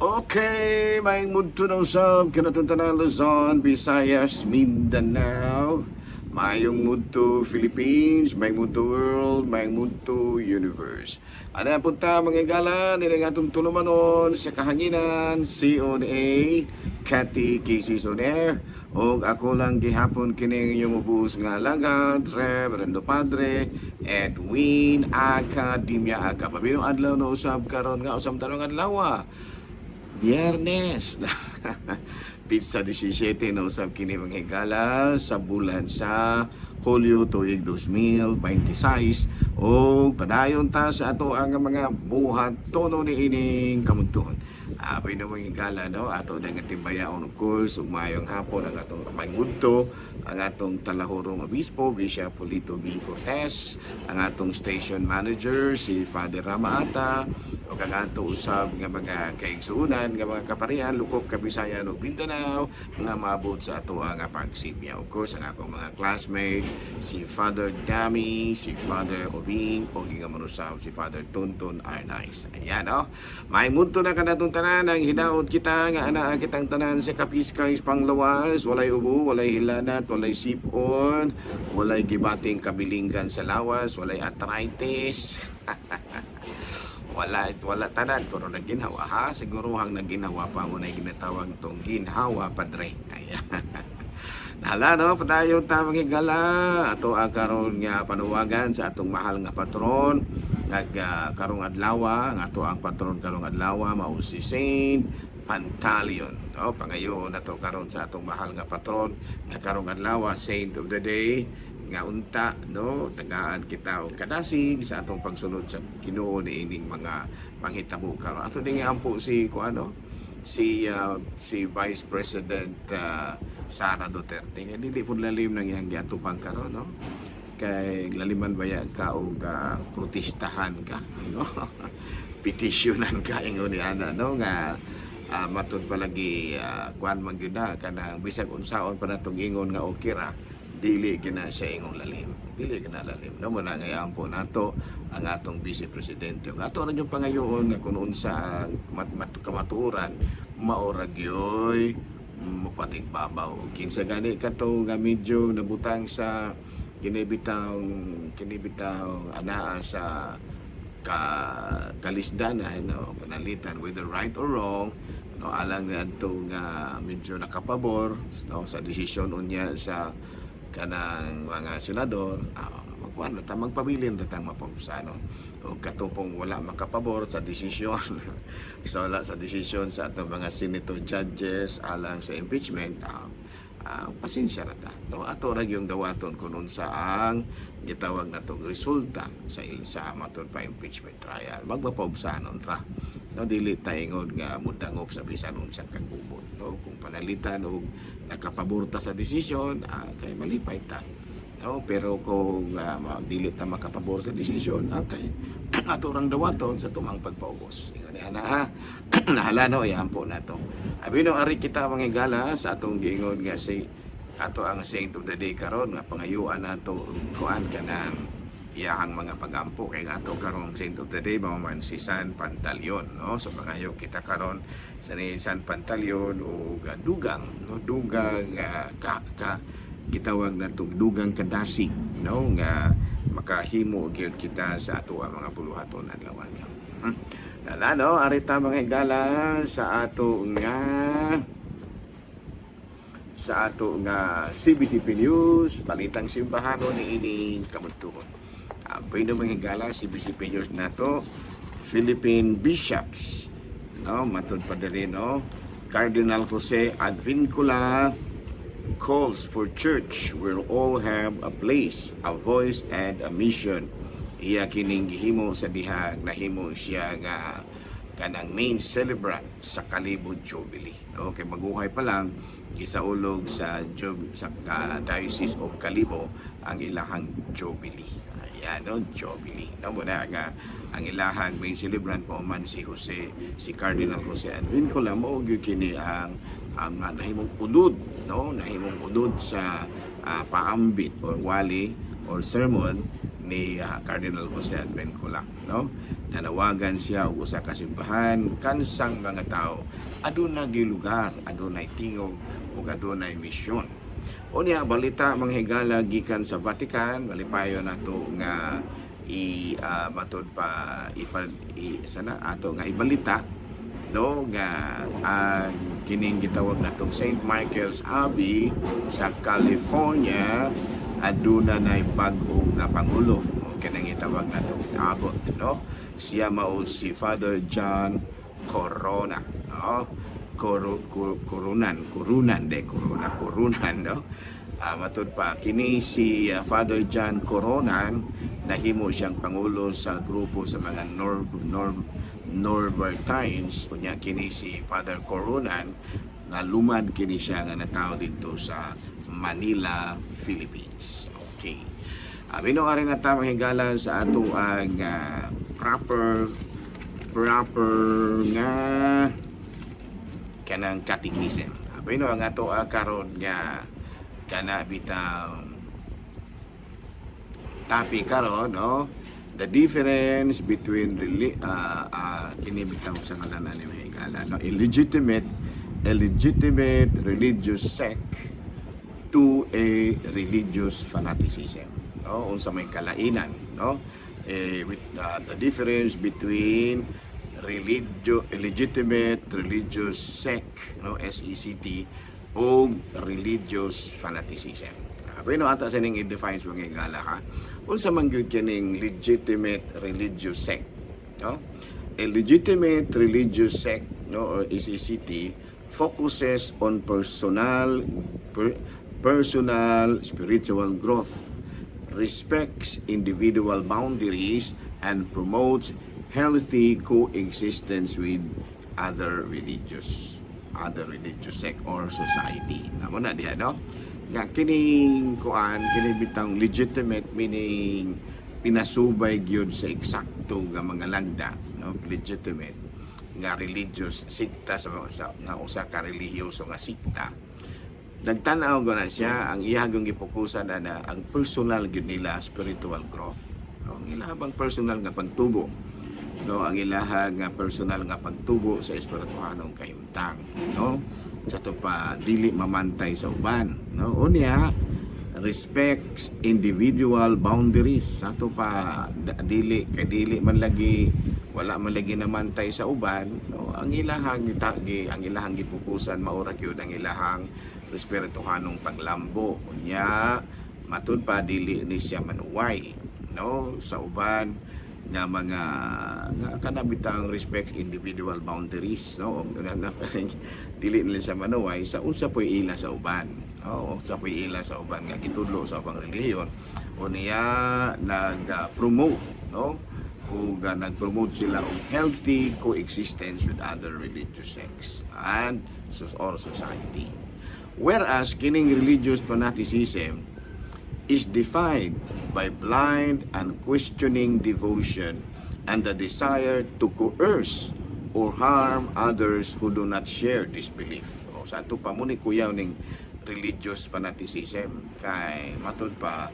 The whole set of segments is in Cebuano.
Okay, maayong mudto na usab kanatong tanan, Luzon, Visayas, Mindanao. Maayong mudto Philippines, maayong mudto world, maayong mudto universe. Ana punta mga higala nila nga atong tulumanon sa kahanginan, COA, Cathy Casey's on Air. Og ako lang gihapon kini inyong ubos nga alagad, Reverendo Padre Edwin Academia Aga. Pabinong adlaw na usab karon nga usab tarong adlaw. Biyernes. Petsa 17 na usab kini, mga higala, sa bulan sa Hulyo, tuig 2026, o padayon ta sa ato ang mga buhat tono ni ining kamuntuon. Apay na, mga higala, no, ato na nga timbayaon, of course, ug maayong hapon ang atong maayong mudto ang atong talahurong obispo, Bishop Polito B. Cortez, ang atong station manager si Father Ramaata, ug ang ato usab nga mga kaigsuonan nga mga kaparian lukop Kabisayan ug Mindanao nga maabot sa ato ang pagsibya. Of course, ang akong mga classmates, si Father Dami, si Father Obing, o nga usab si Father Tonton Arnaiz. Ayan, no? May mudto na kanatong tanan ang hinaot kita nga anaa kitang tanan sa kapiskay panglawas, walay ubo, walay hilanat, walay sipon, walay gibating kabilinggan sa lawas, walay arthritis. Wala wala tanan, pero nagginhawa ha, siguruhang nagginhawa pa mo na ginatawag tong ginhawa, padre. Ayan. Nala no, padayon ta, mga higala, ato ang karon nga panuwagan sa atong mahal nga patron nag karong adlaw. Ang ato ang patron karong adlaw mao si Saint Pantaleon. No, pangayo nato karon sa atong mahal nga patron nga karong adlaw saint of the day nga unta, no, tagaan kita og kadasig sa atong pagsunod sa Ginoo niining mga panghitabo karon. Ato ding ampo si kuano, si Vice President Sara Duterte nga dili pud lalim nang iyang giatupang karon, no, kay laliman baya ka og protestahan ka, no, petisyonan ka, ingon ni ana, no, nga matud palagi kuan man gyud na kanang bisag unsaon pa natong ingon nga okay ra, dili gina siya ingong lalim, dili gina lalim, no. Muna nga po nato ang atong vice presidente ug ato ra yung pangayoon nga kung unsa ang mat, mat, kamatuoran mao ra gyoy mopatigbabaw. Ug kinsa gani kato nga medyo nabutang sa kinibitaw anaa sa ka kalisdanan, no, panalitan, whether right or wrong, no, alang niadto nga medyo nakapabor, no, sa desisyon unya sa kanang mga senador, magkuan ra ta, magpabilin ra tang mapagsanon. O katupong wala makapabor sa desisyon sa wala sa desisyon sa atong mga senator judges alang sa impeachment, pasensya ra ta, no. Ato ra gyung dawaton kun unsa ang gitawag natong resulta sa matud pa impeachment trial. Magpapaubsanon ra, no. Dili ta ingon nga mudangop sa bisan unsang kagubot, no. Kung panalitan og nakapabor ta sa desisyon, kay malipay ta, no. Pero kung dili ta makapabor sa desisyon, kay ato rang dawaton sa tumang pagpaubos, ingon ni ana ha. Nahala no, iyan po nato. Abi no, ari kita, mga higala, sa atong giingon nga si ato ang saint of the day karon nga pangayuan nato kuan kanang iyahang mga pagampo, kay nga ato karong saint of the day mao man si San Pantaleon, no. So pangayo kita karon sa ni San Pantaleon og dugang, no, dugang ka, ka gitawag natong dugang kadasig, no, nga makahimo gyud kita sa ato ang mga buluhaton adlaw. Dala no, arita, mga higala, sa ato nga CBCP News, balitang simbahano ni ining kamuntuon. Bueno, mga higala, CBCP News nato, Philippine Bishops, no, matud pa diri, no, Cardinal Jose Advincula calls for church where all have a place, a voice, and a mission. Iya kining gihimo sa dihang nahimo siya nga kanang main celebrant sa Kalibo Jubilee. No, kay maguhay pa lang gisaulog sa Diocese of Kalibo ang ilahang Jubilee. Ayan, no, Jubilee. No, muna nga ang ilahang main celebrant mo man si Jose, si Cardinal Jose Advincula. Mao gyud kini ang nahimong unod, no, nahimong unod sa paambit or wali or sermon ni Ni Cardinal Jose Advincula, no? Nanawagan siya og usa ka simbahan kansang mga tao aduna gyud lugar, adunay tingog ug adunay misyon. Unya, balita, mga higala, gikan sa Vatican, malipayon nato nga i matud pa ipa, i, sana ato nga ibalita, no, nga ang kining gitawag natong St. Michael's Abbey sa California aduna nay bag-o nga pangulo o kanang gitawag natong abbot, no? Siya mao si Father John Corona, no? Coronan, Coronan de Corona, Coronan, no? Matud pa kini si Father John Coronan, nahimo siyang pangulo sa grupo sa mga Nor Nor Norbertines. Unya kini si Father Coronan nga lumad kini siya nga natawo didto sa Manila, Philippines. Okay. Abi no ari na ta, mga higala, sa ato ang proper proper nga kanang catechism. Abi no ang ato karon nga kana bitaw topic karon, no, the difference between kini bitaw sa ngalan ni, mga higala, no, a legitimate religious sect to a religious fanaticism, no? Unsa may kalainan, no, with the difference between legitimate religious sect, no, SECT, o religious fanaticism. Bueno, ata sa ning i-define sa mga higala, ha. Unsa man gyud kining legitimate religious sect, no? A legitimate religious sect, no, or SECT, focuses on personal spiritual growth, respects individual boundaries, and promotes healthy coexistence with other religious sect or society. Namo na diha, no? Nga kining kuan, kini bitang legitimate, meaning pinasubay gyud sa eksakto nga mga lagda, no? Legitimate nga religious sikta sa nga usa ka relihiyoso nga sikta, nagtan-aw na siya, ang iya gyud gipokusan na ang personal gyud nila spiritual growth, no? Ang ilahang personal nga pagtubo, no, ang ilaha nga personal nga pagtubo sa espirituhanong kahimtang, no? Sa to pa dili mamantay sa uban, no? Unya respects individual boundaries. Sa to pa dili kay dili man lagi, wala man lagi namantay sa uban, no? Ang ilahang gitagi, ang ilahang gipukusan maura gyud ang ilahang espirituhanong paglambo. Unya matud pa dili ni siya manuway, no, sa uban nga mga nga kana bitang respect individual boundaries, no? Na, dili nila sa manuway sa unsa po'y ila sa uban, no? Unsa po'y ila sa uban nga gitudlo sa ubang relihiyon. Unya nag-promote, no, ug nag-promote sila og healthy coexistence with other religious sects and or society. Whereas kining religious fanaticism is defined by blind and unquestioning devotion and the desire to coerce or harm others who do not share this belief. O, sa ato pa mo ni kuyaw ning religious fanaticism kay matud pa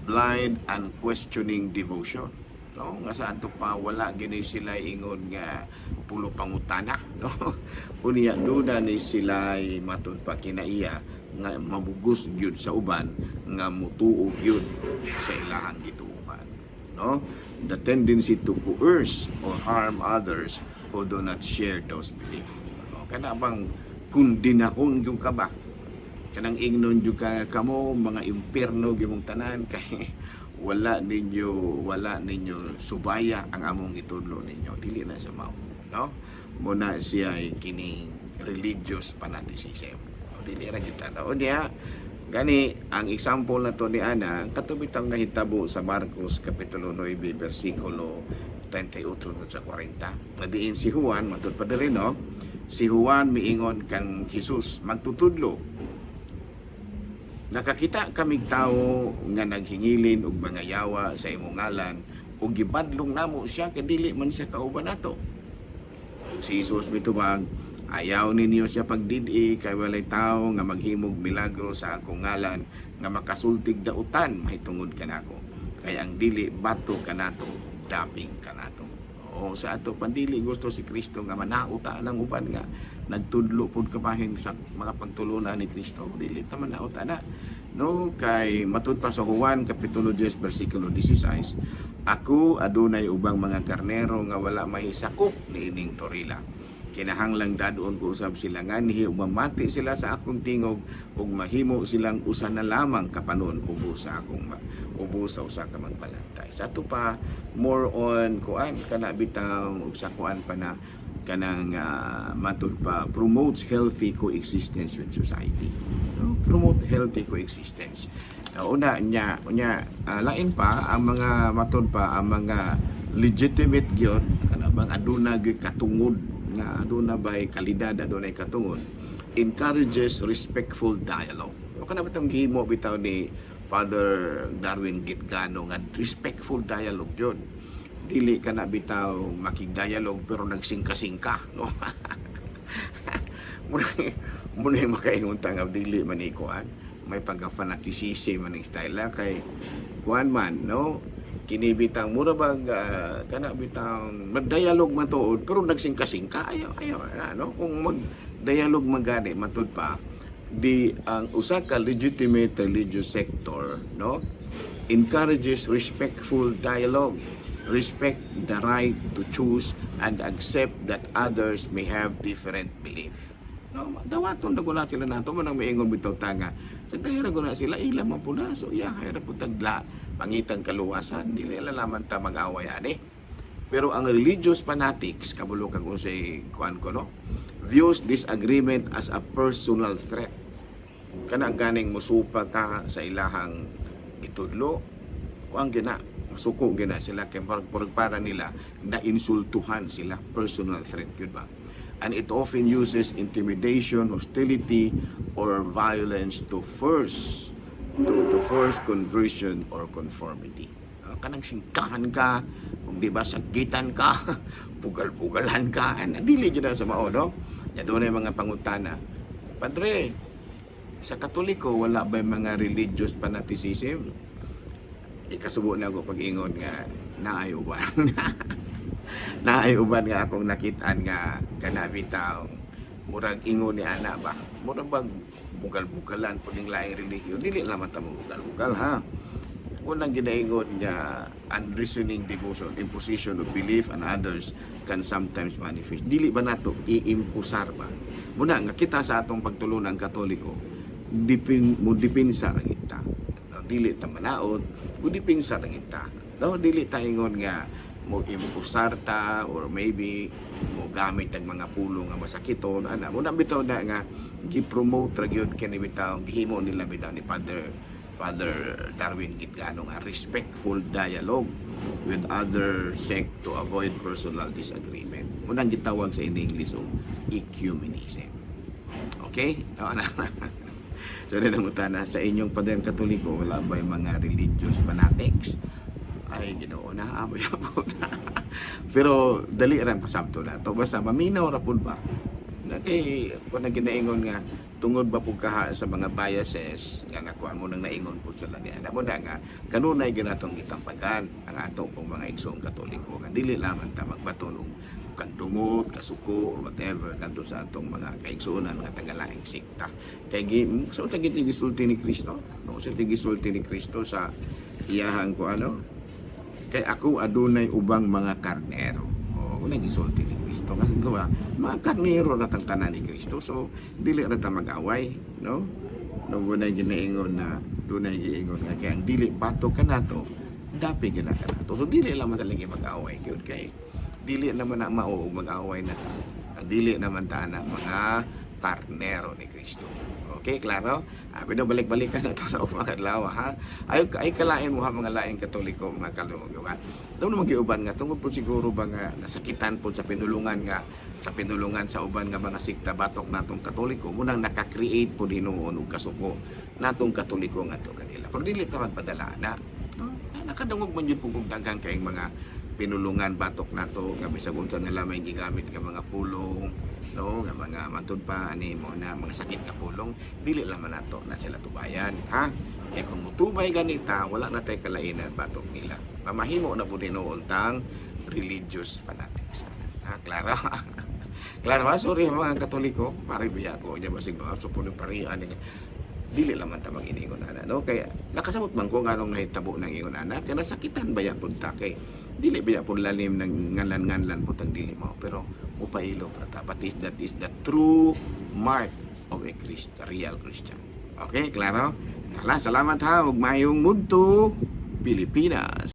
blind and unquestioning devotion, no? Nga sa ato pa wala gini sila ingon nga pulo pangutana, no? Unya duda ni sila matud pa kinaiya nga mabugos gyud sa uban nga mutuo gyud sa ilahang gituohan, no? The tendency to coerce or harm others who do not share those beliefs, no? Kana bang kundinahon gyud ka ba, kanang ingnon jud ka, "Kamo mga impierno gyud mong tanan kay wala ninyo subaya ang among gitudlo ninyo." Dili na sa mao, no? Muna siya ay kining religious fanaticism. O, dili ra kita, no? Unya gani ang example na to ni ana katubitang nahitabo sa Marcos kapitulo 9 bersikulo 38 sa 40 na diin si Juan, matud pa diri, no, si Juan miingon kan Jesus, "Magtutudlo, nakakita kamig tawo nga naghingilin og mga yawa sa imong ngalan ug gibadlong namo siya kay dili man siya kauban nato." Ug si Jesus mitubag, "Ayaw ninyo siya pagdidi kay walay tawo nga maghimog milagro sa akong ngalan nga makasultig dautan mahitungod kanako. Kay ang dili batok kanato, dapig kanato. Oo, sa ato pandili gusto si Kristo nga manauta ng uban nga nagtudlo pud kabahin sa mga pagtulunan ni Kristo. Dili ta manauta na. No, kay matud pa sa Juan kapitulo 10 bersikulo 16, "Ako adunay ubang mga karnero nga wala mahisakop niining torila. Kinahanglang dadon ko usab sila nganhi ug mamati sila sa akong tingog ug mahimo silang usa na lamang ka panon ubo sa usa ka magbalantay." Sa ato pa, more on kuan kana bitaw ug sa kuan pa na kanang matud pa, promotes healthy coexistence with society. No? Promote healthy coexistence. Una nya unya lain pa ang mga matud pa ang mga legitimate gyud kana bang aduna gyud katungod nga aduna bay kalidad, adunay katungod, encourages respectful dialogue. O kana bitong gihimo bitaw ni Father Darwin Gitgano nga respectful dialogue yun. Dili ka na bitaw makig-dialogue pero nagsingka-singka, no? Muna yung makaingon ta nga dili man ni kuan, may pagka-fanaticism man ang style la kay kuan man, no? Kini bitang mura bag kana bitang mag-dialogue man tuod pero nagsingka-singka, ayaw ayaw na, no? Kung mag-dialogue magani, matud pa di ang usa ka legitimate religious sector, no, encourages respectful dialogue, respect the right to choose and accept that others may have different belief, no? Dawaton na guna sila nato man ang miingon bitaw tanga sa dahil guna sila ila man pud na. So iya hayra pud tagla pangitang kaluwasan, dili laman ta mag-away ani. Pero ang religious fanatics, kabulo kag unsay kuan ko, no, views disagreement as a personal threat. Kana ganing musupa ka sa ilahang gitudlo, kuan gina, masuko gina sila kay parang para nila na insultuhan sila, personal threat yun ba. And it often uses intimidation, hostility, or violence to force conversion or conformity. Kanang singkahan ka, kung di ba sagitan ka, bugal-bugalan ka, ana dili jud na sa mao, no? Ya doon yung mga pangutana. "Padre, sa Katoliko wala ba yung mga religious fanaticism?" Ikasubo na ako pag-ingon nga naay uban. Naay uban nga akong nakitaan nga kana bitaw murag ingon ni ana ba. Murag bag bugal-bugalan pud ning laing relihiyon. Dili naman ta bugal-bugal ha. Unang ginaingon nga unreasoning devotion, imposition of belief and others can sometimes manifest. Dili ba nato iimpusar ba? Muna nga kita sa atong pagtulunan Katoliko, dipin mo dipinsa ra kita. No, dili ta manaot, mo dipinsa ra kita. No, dili ta ingon nga mo impusar ta or maybe mo gamit ang mga pulong nga masakiton ana. Muna bitaw na nga gi-promote ra gyud kini bitaw gihimo nila bitaw ni Father Darwin Gitgano nga respectful dialogue with other sect to avoid personal disagreement. Munang gitawag sa in English og ecumenism. Okay? O, ana. So, na sa inyong pader Katoliko, wala ba yung mga religious fanatics? Ay, Ginoo na, amoy po na. Pero dali ra pasabto na to. Basta maminaw ra pud ba? Na kay kung na ginaingon nga tungod ba pud kaha sa mga biases nga nakuha mo nang naingon pud sila niya. Mo na nga kanunay ginatong gitampagan ang ato pong mga igsoong Katoliko nga dili lamang ta magbaton og kandumot, kasuko or whatever kadto sa atong mga kaigsuonan nga tagalaing sekta. Kay gi so ta giti gisulti ni Kristo, no? Sa gisulti ni Kristo sa iyahang ko ano, "Kay ako adunay ubang mga karnero." Oh, unang gisulti ni Kristo kasi diba, mga karnero ra tang tanan ni Kristo. So dili ra ta mag-away, no? No dunay ginaingon na dunay giingon nga kay ang dili batok kanato, dapig na kanato. So dili lang man talaga mag-away gyud kay dili naman na mao mag-away na ta. Ang dili naman ta na mga karnero ni Kristo. Okay, klaro? Ah, pero balik-balikan na to sa mga adlaw ha. Ay kalain mo ha mga laing Katoliko, mga kalungan. Daw naman giuban nga tungod po siguro ba nga nasakitan po sa pinulungan sa uban nga mga sikta batok natong Katoliko, munang naka-create po hinuon og kasuko natong Katoliko nga to kanila. Pero dili ta magpadala na. No? Nakadungog man jud pud kog daghan kayong mga pinulungan batok nato nga bisag unsa nila may gigamit nga mga pulong. no, nga mga matud pa ani mo na mga sakit nga pulong, dili lang man nato na sila tubayan, ha? Kay kung mutubay ganita, wala na tay kalainan batok nila. Mamahimo na pud hinuon tang religious fanatics. Ha, klaro? Klaro ha? Sorry mga Katoliko, pare biya ko nya basig mga supo ng parian dili lang man ta mag-iningon ana, no? Kaya nakasabot man ko nganong nahitabo ng ingon ana, kay nasakitan baya pud ta, kay dili baya pud lalim ng ngalan-nganlan pud ang dili mo, pero mupailo pa ta. But is that is the true mark of a real Christian. Okay, klaro? Hala, salamat ha, ug mayong mudto, Pilipinas.